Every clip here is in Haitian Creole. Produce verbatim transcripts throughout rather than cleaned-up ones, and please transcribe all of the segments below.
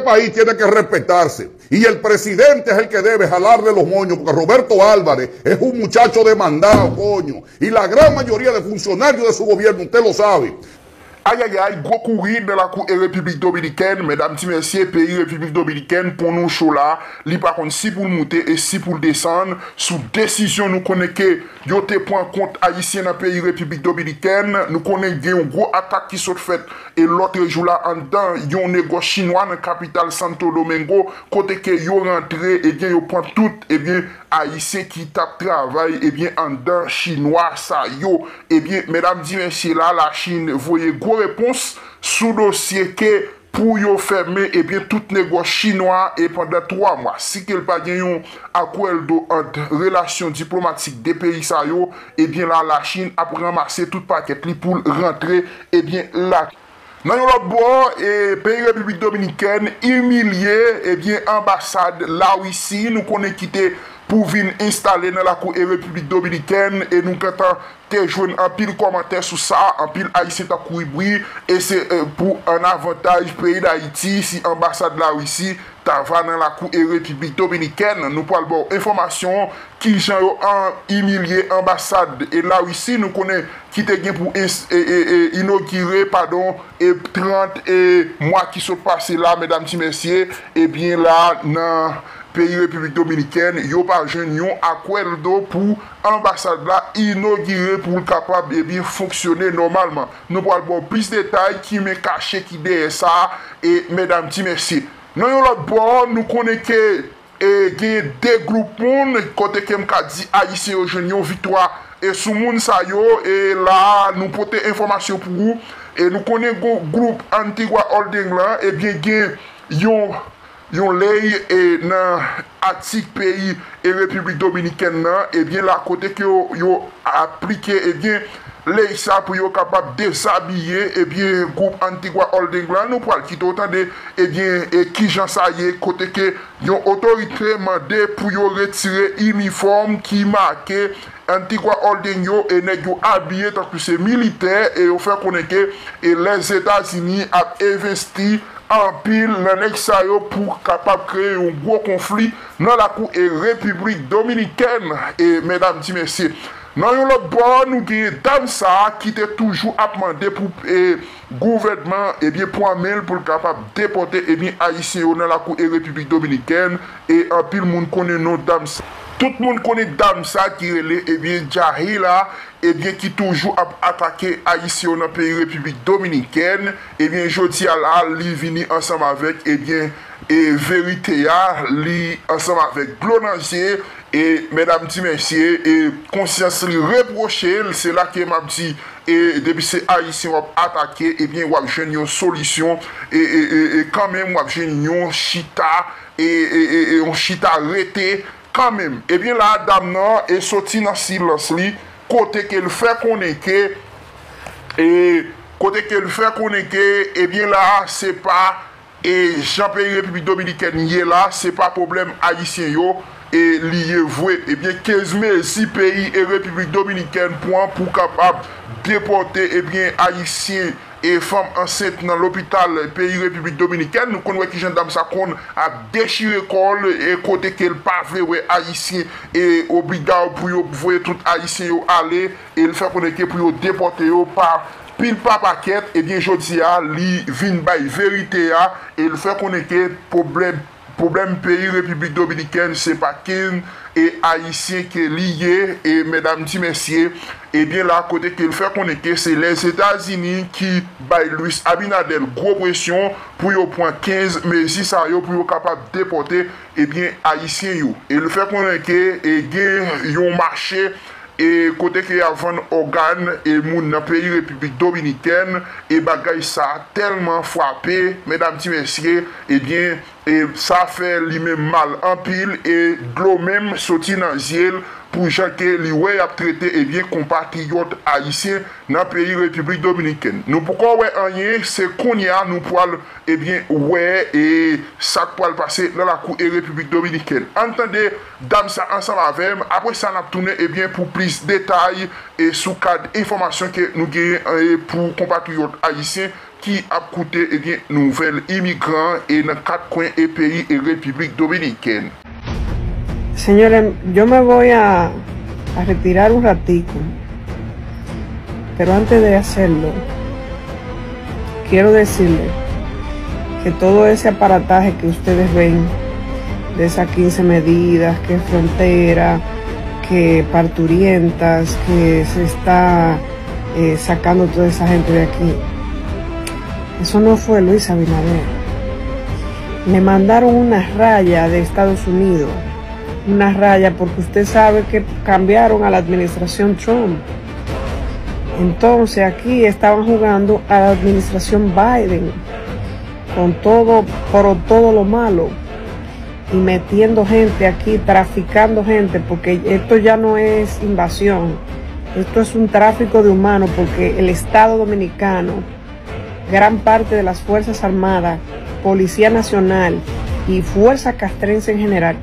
país tiene que respetarse. Y el presidente es el que debe jalarle los moños, porque Roberto Álvarez es un muchacho demandado, coño. Y la gran mayoría de funcionarios de su gobierno, usted lo sabe. Ayayay, gwo kouri nan lakou e Repiblik Dominikèn. Medam, ti mesye, peyi Repiblik Dominikèn, pon nou cho la, li pa konn si pou l moute e si pou l desann sou desizyon nou konnen ke yo te pran kont Ayisyen nan peyi Repiblik Dominikèn. Nou konnen gen yon gwo atak ki sot fèt e lòtrejou la anndan yon negòs chinwa nan kapital Santo Domingo, kote ke yo rantre, ebyen, yo pran tout, ebyen, Ayisyen ki t ap travay, ebyen, anndan chinwa sa yo. Ebyen, medam, ti mesye, la, Lachin voye gwo repons sou dosye ke pou yo fèmen, ebyen, tout negòs chinwa e pandan twa mwa. Si ke l pa gen yon akwèldo ant relasyon diplomatik de peyi sa yo, ebyen, la, Lachin ap ranmase tout pakèt li pou l rantre, ebyen, la. Nan yon lòt bò, e, peyi Repiblik Dominikèn imilye, ebyen, anbasad Larisi, nou konnen ki te pou vin enstale nan lakou e Repiblik Dominikèn, e nou gentan te jwenn anpil kòmantè sou sa, anpil Ayisyen t ap kouri bri, e se, e, pou an avantaj peyi Dayiti si anbasad Larisi ta va nan lakou e Repiblik Dominikèn. Nou pral ba w enfòmasyon kijan yo an imilye anbasad e Larisi, nou konnen ki te gen pou ins- e- e- e- inogire, padon, e trant e mwa ki sot pase la, medam, ti mesye, ebyen la, nan peyi Repiblik Dominikèn, yo pa jwenn yon akwèldo pou anbasad la inogire pou l kapab, ebyen, fonksyone nòmalman. Nou pral ba w plis detay ki men kache ki dèyè sa, e medam, ti mesye. Nan yon lòt bò, nou konnen ke e gen de gwoup moun kote ke m ka di Ayisyen yo jwenn yon viktwa e sou moun sa yo, e la a nou pote enfòmasyon pou ou, e nou konnen gwoup Antigua Holding lan, ebyen, gen yon yon lèy e nan atik peyi e Repiblik Dominikèn nan, ebyen, la kote ke yo, yo aplike, ebyen, lèy sa pou yo kapab dezabiye, ebyen, gwoup Antigua Holding lan. Nou pral kite w tande, ebyen, e kijan sa ye, kote ke yon otorite mande pou yo retire inifòm ki make Antigua Holding yo, e nèg yo abiye tankou se militè, e yo fè konnen ke e Lèzetazini ap envesti anpil nan nèg sa yo pou kapab kreye yon gwo konfli nan lakou e Repiblik Dominikèn, e medam, ti mesye. Nan yon lòt bò, nou gen dam sa a ki te toujou ap mande pou e gouvènman, ebyen, pran men l pou l kapab depòte, ebyen, Ayisyen yo nan lakou e Repiblik Dominikèn, e anpil moun konnen non dam sa. Tout moun konnen dam sa ki rele, ebyen, Jahila, ebyen, ki toujou ap atake Ayisyen yo nan peyi Repiblik Dominikèn, ebyen, jodi a la, li vini ansanm avèk, ebyen, e verite a, li ansanm avèk dlo nan zye, e medam, ti mesye, e konsyans li repwoche l, se la ke m ap di, e depi se Ayisyen w ap atake, ebyen, w ap jwenn yon solisyon, e, e, e, e kanmenm, w ap jwenn yon chita, e, e, e, e yon chita rete, kanmenm. Ebyen, la a dam nan e soti nan silans li, kote ke l fè konnen ke, e kote ke l fè konnen ke, ebyen, la a, se pa, e jan peyi Repiblik Dominikèn ye la, se pa pwoblèm Ayisyen yo, e li ye vre. Ebyen, kenz mezi peyi e Repiblik Dominikèn pran pou kapab depòte, ebyen, Ayisyen e fanm ansent nan lopital peyi Repiblik Dominikèn. Nou konn wè kijan dam sa konn ap dechire kò l, e kote ke l pa vle wè Ayisyen, e obliga yo pou yo voye tout Ayisyen yo ale, e l fè konnen ke pou yo depòte yo pa pil pa pakèt, ebyen, jodi a, li vin bay verite a, e l fè konnen ke pwoblèm pwoblèm peyi Repiblik Dominikèn, se pa kenn e Ayisyen ke li ye, e medam, ti mesye, ebyen, la kote ke l fè konnen ke se Lèzetazini ki bay Luis Abinader gwo presyon pou yo pran kenz mezi sa yo pou yo kapab depòte, ebyen, Ayisyen yo. E l fè konnen ke, e gen yon mache, e kote ke y ap vann ògàn e moun nan peyi Repiblik Dominikèn, e bagay sa tèlman frape, medam, ti mesye, ebyen, e sa fè li menm mal anpil, e dlo menm soti nan zye l pou jan ke li wè y ap trete, ebyen, konpatriyòt ayisyen nan peyi Repiblik Dominikèn. Nou poko wè anyen, se kounye a nou pral, ebyen, wè, e sa k pral pase nan lakou e Repiblik Dominikèn. Ann tande dam sa ansanm avè m, apre sa n ap tounen, ebyen, pou plis detay e sou kad enfòmasyon ke nou genyen, e pou konpatriyòt ayisyen ki ap koute, ebyen, nouvèl imigran e nan kat kwen e peyi e Repiblik Dominikèn. Señores, yo me voy a, a retirar un ratico, pero antes de hacerlo, quiero decirle que todo ese aparataje que ustedes ven de esas quince medidas, que frontera, que parturientas, que se está eh, sacando toda esa gente de aquí. Eso no fue Luis Abinader. Le mandaron una raya de Estados Unidos. Una raya porque usted sabe que cambiaron a la administración Trump. Entonces aquí estaban jugando a la administración Biden con todo, por todo lo malo y metiendo gente aquí, traficando gente, porque esto ya no es invasión, esto es un tráfico de humanos, porque el Estado Dominicano, gran parte de las Fuerzas Armadas, Policía Nacional y Fuerza Castrense en general,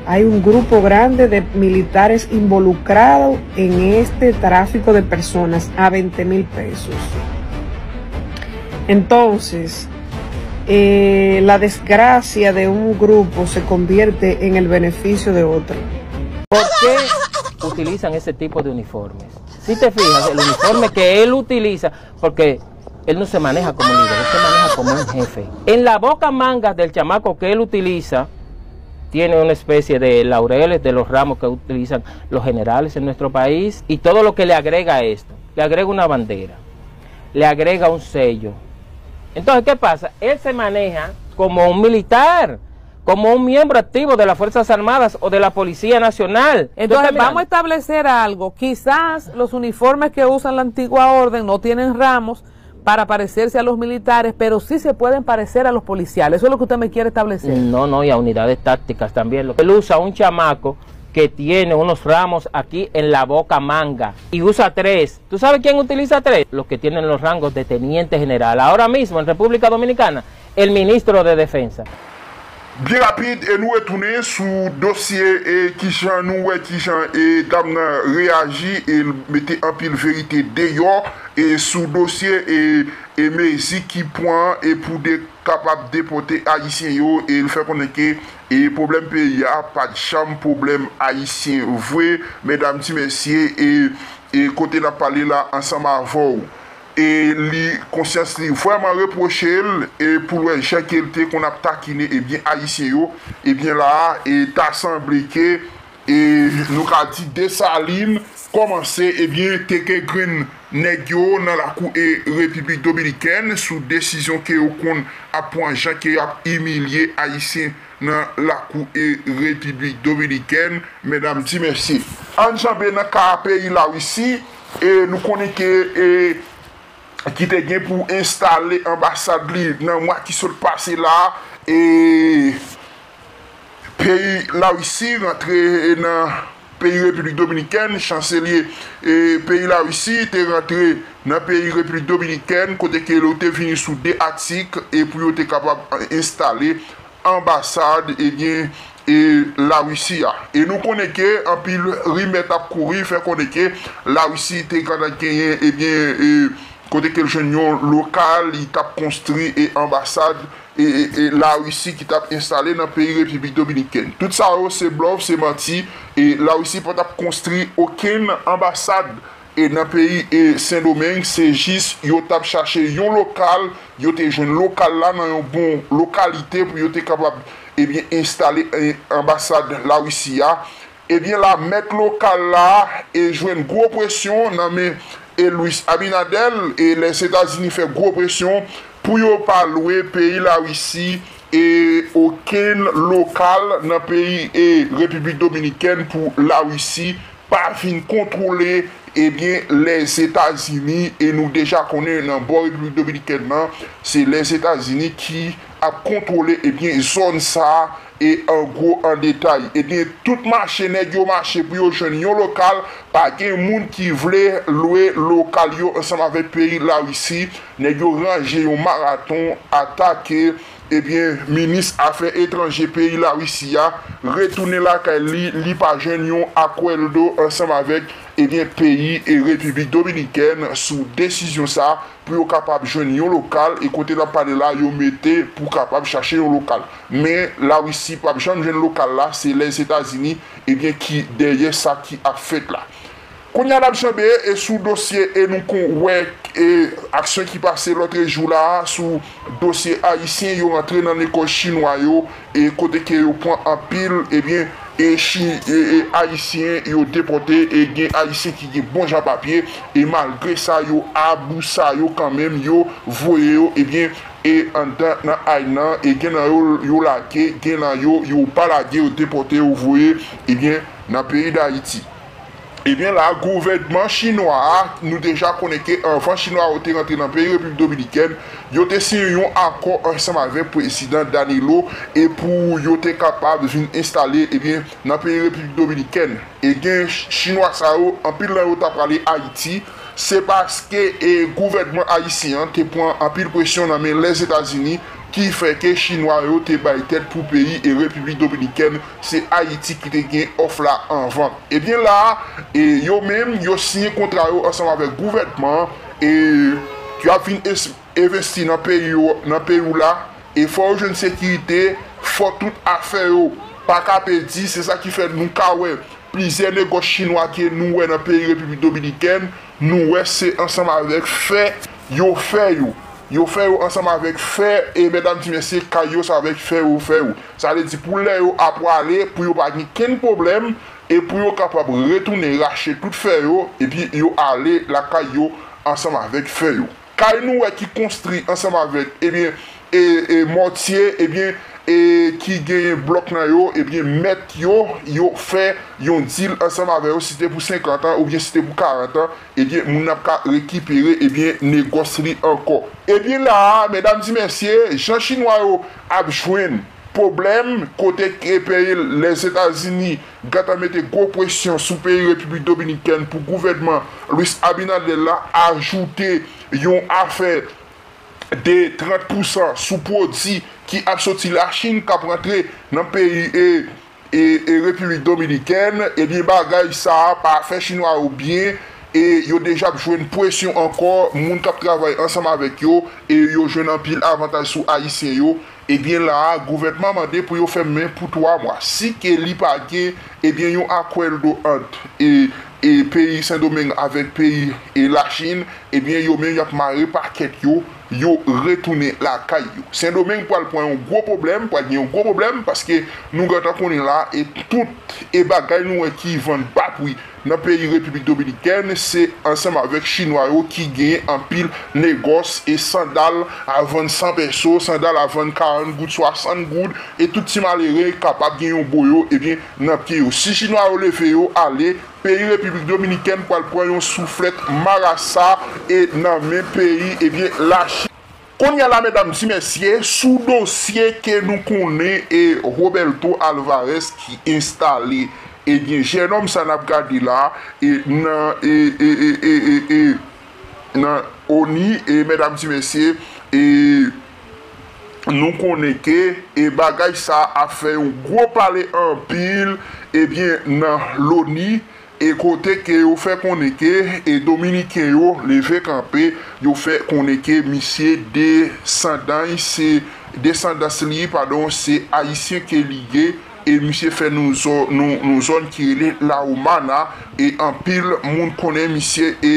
hay un grupo grande de militares involucrados en este tráfico de personas a veinte mil pesos. Entonces, eh, la desgracia de un grupo se convierte en el beneficio de otro. ¿Por qué utilizan ese tipo de uniformes? Si te fijas, el uniforme que él utiliza, porque él no se maneja como un líder, él se maneja como un jefe. En la boca mangas del chamaco que él utiliza, tiene una especie de laureles de los ramos que utilizan los generales en nuestro país y todo lo que le agrega a esto, le agrega una bandera, le agrega un sello. Entonces, ¿qué pasa? Él se maneja como un militar, como un miembro activo de las Fuerzas Armadas o de la Policía Nacional. Entonces vamos a establecer algo. Quizás los uniformes que usan la antigua orden no tienen ramos para parecerse a los militares, pero sí se pueden parecer a los policiales. Eso es lo que usted me quiere establecer. No, no, y a unidades tácticas también. Él usa un chamaco que tiene unos ramos aquí en la boca manga y usa tres. ¿Tú sabes quién utiliza tres? Los que tienen los rangos de teniente general. Ahora mismo en República Dominicana, el ministro de Defensa. Byen rapid, e nou retounen sou dosye e kijan nou wè kijan e dam nan reyaji e l mete anpil verite deyò e sou dosye e e mezi ki pran e pou de kapab depòte ayisyen yo e l fè konnen ke e pwoblèm peyi a pa t janm pwoblèm ayisyen vre, medam ti mesye e e kote n ap pale la ansanm avè w. E li konsyans li vrèman repwoche l e pou l wè jan ke l te konn ap takine ebyen ayisyen yo, ebyen la a e ta sanble ke e nou ka di Desalin kòmanse ebyen teke grenn nèg yo nan lakou e Repiblik Dominikèn sou desizyon ke yo konn ap pran jan ke y ap imilye ayisyen nan lakou e Repiblik Dominikèn, medam ti mesye. Ann janbe nan ka peyi Larisi e nou konnen ke e ki te gen pou enstale anbasad li nan mwa ki sot pase la e peyi Larisi rantre nan peyi Repiblik Dominikèn, chanselye e peyi Larisi te rantre nan peyi Repiblik Dominikèn kote ke yo te vini sou de atik e pou yo te kapab enstale anbasad ebyen e Larisi a. E nou konnen ke anpil rimè t ap kouri fè konnen ke Larisi te gentan genyen ebyen e kote ke l jwenn yon lokal li t ap konstri e anbasad e e e Larisi ki t ap enstale nan peyi Repiblik Dominikèn. Tout sa yo se blòf, se manti e Larisi pa t ap konstri okenn anbasad e nan peyi e Sendomeng, se jis yo t ap chache yon lokal, yo te jwenn lokal la nan yon bon lokalite pou yo te kapab ebyen enstale e anbasad Larisi a. Ebyen la mèt lokal la e jwenn gwo presyon nan men e Luis Abinader e Lèzetazini fè gwo presyon pou yo pa lwe peyi Larisi e okenn lokal nan peyi e Repiblik Dominikèn pou Larisi pa vin kontwole ebyen Lèzetazini e nou deja konnen nan bò Repiblik Dominikèn nan se Lèzetazini ki ap kontwole ebyen zòn sa e an gwo an detay ebyen tout mache nèg yo mache pou yo jwenn yon lokal pa gen moun ki vle lwe lokal yo ansanm avèk peyi Larisi nèg yo ranje yon maraton atake ebyen minis afè etranje peyi Larisi a retounen lakay li li pa jwenn yon akwèldo ansanm avèk ebyen, peyi e Repiblik Dominikèn sou desizyon sa pou yo kapab jwenn yon lokal, e kote n ap pale la, yo mete pou kapab chache yon lokal. Men Larisi p ap janm jwenn lokal la, se Lèzetazini, ebyen, ki dèyè sa ki ap fèt la. Kounye a n ap janbe e sou dosye e nou kon wè e aksyon ki pase lòtrejou la a sou dosye ayisyen yo rantre nan lekòl chinwa yo e kote ke yo pran anpil, ebyen, e chi e, e ayisyen yo depòte e gen ayisyen ki gen bon jan papye e malgre sa yo abou sa yo kanmenm yo voye yo, ebyen, e anndan nan ay nan e gen nan yo yo lage, gen nan yo yo pa lage, yo depòte, yo voye, ebyen, nan peyi Dayiti. Ebyen la, gouvènman chinwa a, nou deja konnen ke anvan chinwa yo te rantre nan peyi Repiblik Dominikèn, yo te siyen yon akò ansanm avèk prezidan Danilo e pou yo te kapab vin enstale, ebyen, nan peyi Repiblik Dominikèn. E gen chinwa sa yo, anpil nan yo ta prale Ayiti, se paske e gouvènman ayisyen an te pran anpil presyon nan men Lèzetazini ki fè ke chinwa yo te bay tèt pou peyi e Repiblik Dominikèn, se Ayiti ki te gen òf la anvan. Ebyen la, e yo menm, yo siyen kontra yo ansanm avèk gouvènman an, e y ap vin es- envesti nan peyi yo, nan peyi w la, e fò yo jwenn sekirite, fò tout afè yo pa ka pèdi, se sa ki fè nou ka wè plizyè negòs chinwa ke nou wè nan peyi Repiblik Dominikèn, nou wè se ansanm avèk fè yo fè yo. Yo fè yo ansanm avèk fè, e medam di mesye, kay yo se avèk fè yo fè yo. Sa vle di pou lè yo ap prale, pou yo pa gen kenn pwoblèm, e pou yo kapab retounen rache tout fè yo, epi yo ale lakay yo ansanm avèk fè yo. Kay nou wè ki konstwi ansanm avèk, ebyen, e, e mòtye, ebyen, e ki genyen blòk nan yo, ebyen, mèt yo, yo fè yon dil ansanm avè yo, si se te pou senkant an oubyen si se te pou karant an, ebyen, moun nan ap ka rekipere, ebyen, negòs li ankò. Ebyen, la a, medam di mesye, jan chinwa yo ap jwenn pwoblèm kote ke peyi Lèzetazini gentan mete gwo presyon sou peyi Repiblik Dominikèn pou gouvènman Luis Abinader la ajoute yon afè de trant pousan sou pwodui ki ap soti Lachin k ap rantre nan peyi e, e, e Repiblik Dominikèn, ebyen bagay sa a pa fè chinwa yo byen e yo deja ap jwenn presyon ankò, moun k ap travay ansanm avèk yo e yo jwenn anpil avantaj sou ayisyen yo. Ebyen la a, gouvènman mande pou yo fèmen pou twa mwa. Si ke li pa gen, ebyen yon akwèdo ant e, e peyi Sendomeng avèk peyi e Lachin, ebyen yo menm y ap mare pakèt yo, yo retounen lakay yo. Sendomeng pral pran yon gwo pwoblèm, pral gen yon gwo pwoblèm paske nou gentan konnen la e tout e bagay nou wè ki vann ba pri nan peyi Repiblik Dominikèn, se ansanm avèk chinwa yo ki genyen anpil negòs e sandal a vann san pèso, sandal a vann karant goud, swasant goud, e tout ti malere kapab gen yon boyo, ebyen, nan pye yo. Si chinwa yo leve yo ale, peyi Repiblik Dominikèn pral pran yon souflèt marasa e nan men peyi, ebyen, Lachin. Kounye a la, medam, ti mesye, sou dosye ke nou konnen e Roberto Alvarez ki enstale, ebyen, jennonm sa n ap gade la, e nan, e, e, e, e, e, e, nan ONI, e medam, ti mesye, e nou konnen ke, e bagay sa ap fè yon gwo pale anpil, ebyen, nan loni, e kote ke yo fè konnen ke e dominiken yo leve kanpe, yo fè konnen ke misye desandan se desandans li, padon, se ayisyen ke li ye, e misye fè nou zò- nou- nou zòn ki rele La Romana, e anpil moun konnen misye e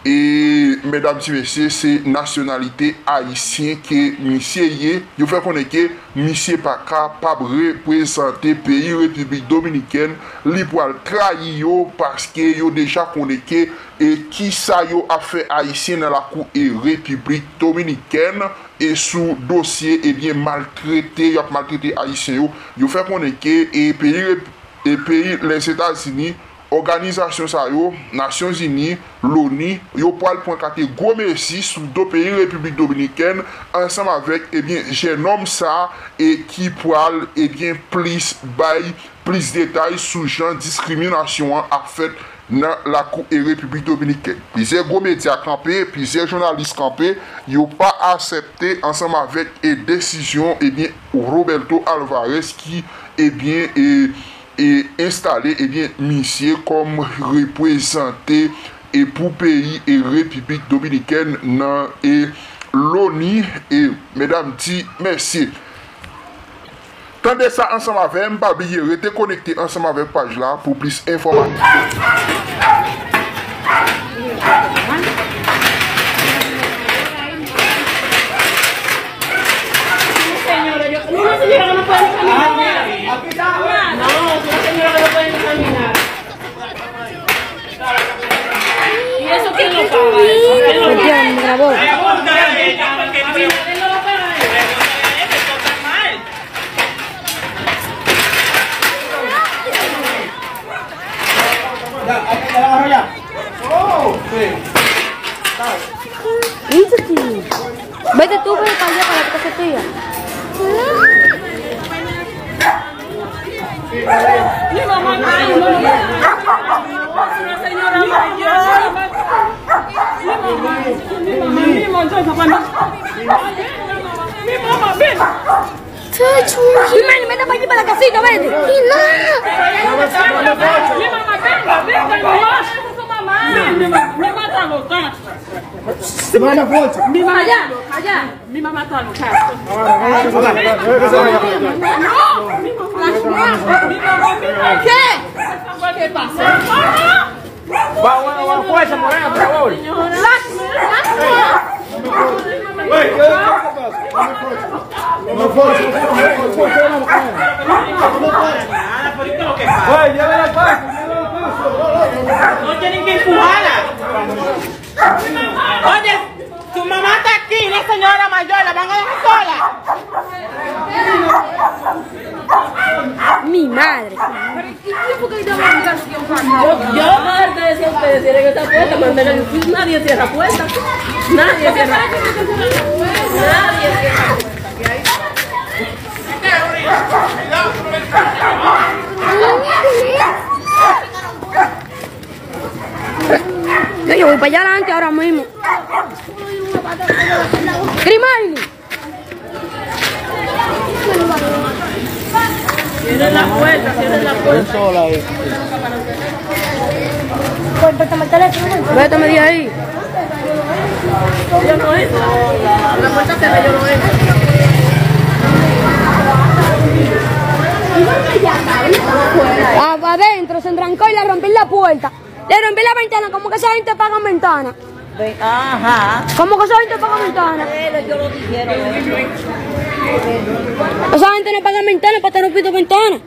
e medam, ti mesye, se nasyonalite ayisyen ke misye ye. Yo fè konnen ke misye pa kapab reprezante peyi Repiblik Dominikèn, li pral trayi yo paske yo deja konnen ke e kisa yo ap fè ayisyen nan lakou e Repiblik Dominikèn e sou dosye, ebyen, maltrete, y ap maltrete ayisyen yo. Yo fè konnen ke e peyi Rep- e peyi Lèzetazini, òganizasyon sa yo, Nasyonzini, loni, yo pral pran kate gwo mesi sou do peyi Repiblik Dominikèn ansanm avèk, ebyen, jennonm sa e ki pral, ebyen, plis bay plis detay sou jan diskriminasyon an ap fèt nan lakou e Repiblik Dominikèn. Plizyè gwo medya kanpe, plizyè jounalis kanpe, yo pa aksepte ansanm avèk e desizyon, ebyen, Roberto Alvarez ki, ebyen, e e enstale, ebyen, misye kòm reprezante e pou peyi e Repiblik Dominikèn nan e loni e medam di mèsi. Tande sa ansanm avè m, pa bliye rete konekte ansanm avèk paj la pou plis enfòmasyon. Vete tú, ve para allá, para la casa tuya. Mi mamá, ay, no, no, no. Una señora mayor. Mi mamá, mi mamá, mi mamá, yo no puedo. Mi mamá, ven. Ven, ven, ven para aquí, para la casita, vete. Mi mamá, venga, venga, mi mamá. Ven, mi mamá, mi mamá está loca. Allá, allá. Mi mamá está loca. No, mi mamá, mi mamá, mi mamá. ¿Qué? ¿Qué pasa? Vamos, vamos, fuerza, morena, por favor. No tienen que empujarla. Oye, su mamá está aquí, una señora mayor, la van a dejar sola. Mi madre. Yo, yo harta de esa, ustedes cierren esa puerta, mandan a nadie cierra puerta. Nadie cierra puerta. Nadie cierra puerta. Yo, yo voy para allá adelante ahora mismo. Grimaldi. Cierren la puerta, cierren la puerta. Suéltame de ahí. Yo no entro. La puerta se abre, yo no entro. Ah, adentro, se entrancó y le rompí la puerta. Le rompí la ventana, ¿cómo que esa gente paga ventana? Ve, ajá. ¿Cómo que esa gente paga ventana? Ellos, yo lo dijeron, eh. Esa gente no paga ventana, para estar rompiendo ventana.